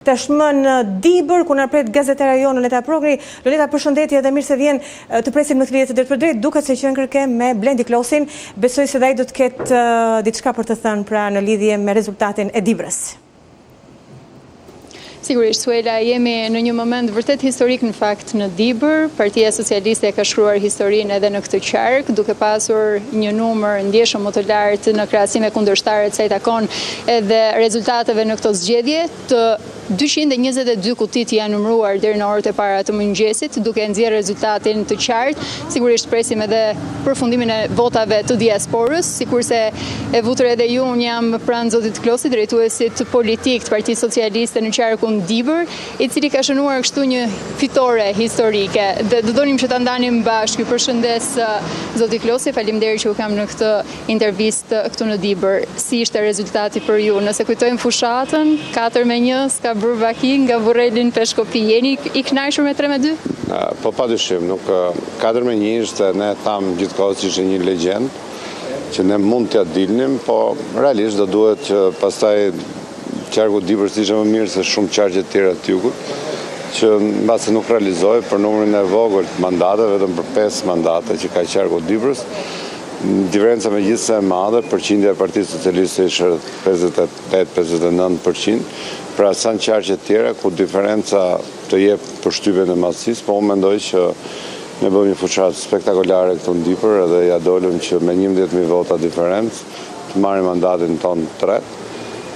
Tashmë në Dibër, ku na pret gazetarja jonë Loleta Progni. Loleta, përshëndetje dhe mirë se vjen të presim në këtë lidhje të drejtpërdrejtë. Duket se qenkërke me Blendi Klosin. Besoj se dhe ai do të ketë diçka për të thënë pra në lidhje me rezultatin e Dibrës. Sigurisht, Suela, jemi në një moment vërtet historik në fakt në Dibër. Partia Socialiste ka shkruar historinë edhe në këtë qark, duke pasur një numër ndjeshëm më të lartë në krahasim me kundërshtarët sa i takon edhe rezultateve në këto zgjedhje. Të 222 kutitë janë numëruar deri në orët e para të mëngjesit, duke nxjerrë rezultatin të qartë. Sigurisht presim edhe përfundimin e votave të diasporës, sikurse e vutë re edhe ju, unë jam pranë zotit Klosi, drejtuesit politik të Partisë Socialiste në qarkun Dibër, i cili ka shënuar kështu një fitore historike dhe do donim që ta ndanim bashkë. Ju përshëndes zoti Klosi, faleminderit që ju kam në këtë intervistë këtu në Dibër. Si ishte rezultati për ju? Nëse kujtojmë fushatën, 4 me 1, s'ka bërë vaki nga Burreli në Peshkopi. Jeni i kënaqur me 3 me 2? Po padyshim, nuk 4 me 1 ishte, ne thamë gjithkohës që ishte një legjendë që ne mund t'ia dilnim, po realisht do duhet që pastaj qarku Dibrës të ishte më mirë se shumë qarqe të tjera të jugut, që mbase nuk realizoi për numrin e vogël të mandateve, vetëm për 5 mandate që ka qarku Dibrës. Diferenca megjithëse e madhe, përqindja e Partisë Socialiste ishte rreth 58-59 për qind, pra sa në qarqe të tjera ku diferenca të jep përshtypjen e madhësisë, po unë mendoj që ne bëmë një fushatë spektakolare këtu në Dibër edhe ia dolëm që me 11.000 vota diferencë të marrim mandatin tonë të tretë,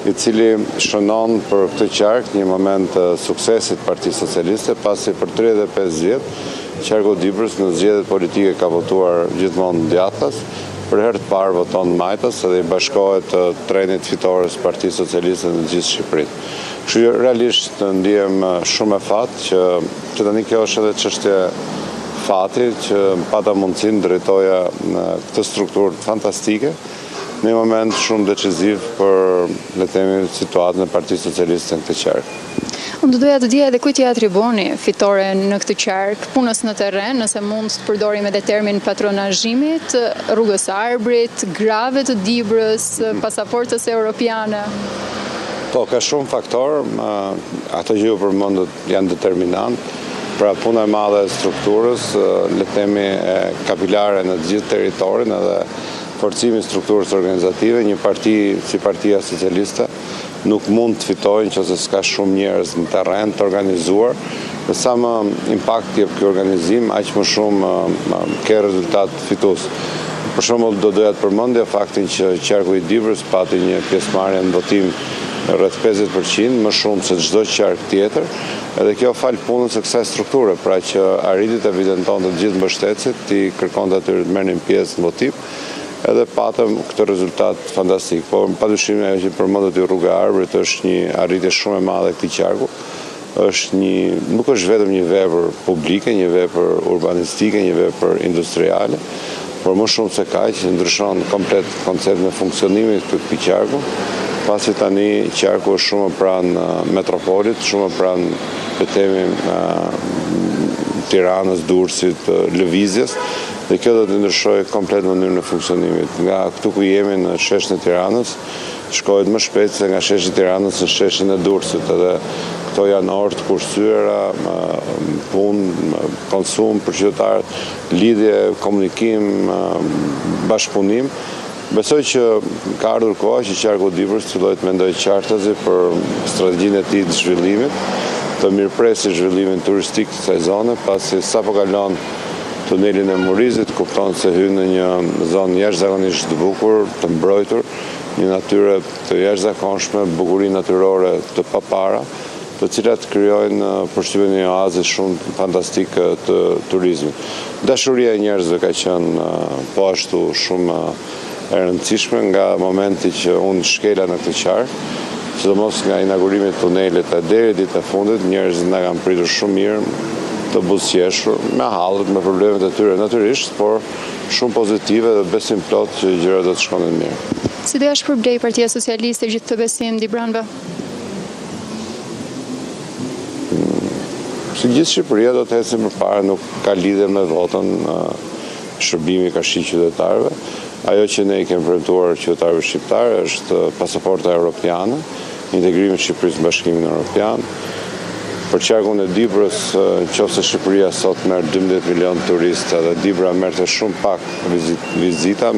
i cili shënon për këtë qark një moment të suksesit të Partisë Socialiste, pasi për 35 vjet qarku i Dibrës në zgjedhjet politike ka votuar gjithmonë djathtas, për herë të parë voton majtas edhe i bashkohet trenit fitores së Partisë Socialiste në gjithë Shqipërinë. Kështu që realisht ndihem shumë me fat që që tani kjo është edhe çështje fati që pata mundësinë të drejtoja në këtë strukturë fantastike në një moment shumë deciziv për, le të themi, situatën e Partisë Socialiste në këtë qark. Unë do doja të dija edhe kujt ia atribuoni fitoren në këtë qark, punës në terren, nëse mund të përdorim edhe termin patronazhimit, rrugës së Arbrit, grave të Dibrës, pasaportës europiane. Po, ka shumë faktorë, ato që ju përmendët janë determinant, pra puna e madhe e strukturës, le të themi kapilare në të gjithë territorin edhe forcimi i strukturës organizative, një parti si Partia Socialiste nuk mund të fitojë nëse s'ka shumë njerëz në terren të organizuar, dhe sa më impakt jep ky organizim, aq më shumë ke rezultat fitues. Për shembull, do doja të përmendja faktin që qarku i Dibrës pati një pjesëmarrje në votim rreth 50%, më shumë se çdo qark tjetër, edhe kjo falë punës së kësaj strukture, pra që arriti të evidentonte të gjithë mbështetësit, t'i kërkonte atyre të merrnin pjesë në votim, edhe patëm këtë rezultat fantastik. Po padyshim ajo që përmendët ju rruga e Arbrit është një arritje shumë e madhe e këtij qarku. Është një nuk është vetëm një vepër publike, një vepër urbanistike, një vepër industriale, por më shumë se kaq, ndryshon komplet konceptin e funksionimit të këtij qarku, pasi tani qarku është shumë më pranë metropolit, shumë më pranë, le të themi, Tiranës, Durrësit, lëvizjes, dhe kjo do të ndryshojë komplet mënyrën e funksionimit. Nga këtu ku jemi në sheshin e Tiranës, shkohet më shpejt se nga sheshi i Tiranës në sheshin e Durrësit, edhe këto janë orë të kursyera, punë, konsum për qytetarët, lidhje, komunikim, bashkëpunim. Besoj që ka ardhur koha që qarku i Dibrës të fillojë të mendojë qartazi për strategjinë e tij të zhvillimit, të mirëpresë zhvillimin turistik të kësaj zone, pasi sapo kalon tunelin e Murrizit, kupton se hyn në një zonë jashtëzakonisht të bukur, të mbrojtur, një natyre të jashtëzakonshme, bukuri natyrore të papara, të cilat krijojnë përshtypjen e një oazi shumë fantastik të turizmit. Dashuria e njerëzve ka qenë po ashtu shumë e rëndësishme nga momenti që unë shkela në këtë qark, sidomos nga inaugurimi i tunelit e deri ditën e fundit, njerëzit na kanë pritur shumë mirë, të buzëqeshur, me hallet, me problemet e tyre natyrisht, por shumë pozitive dhe besimplotë që gjërat do të shkonin mirë. Si do ia shpërblejë Partia Socialiste gjithë këtë besim dibranëve? Si gjithë Shqipëria do të ecim përpara, nuk ka lidhje me votën, shërbimi karshi qytetarëve. Ajo që ne i kemi premtuar qytetarëve shqiptarë është pasaporta europiane. integrimit të Shqipërisë në Bashkimin Europian. Për qarkun e Dibrës, në qoftë se Shqipëria sot merr 12 milionë turistë dhe Dibra merrte shumë pak vizita.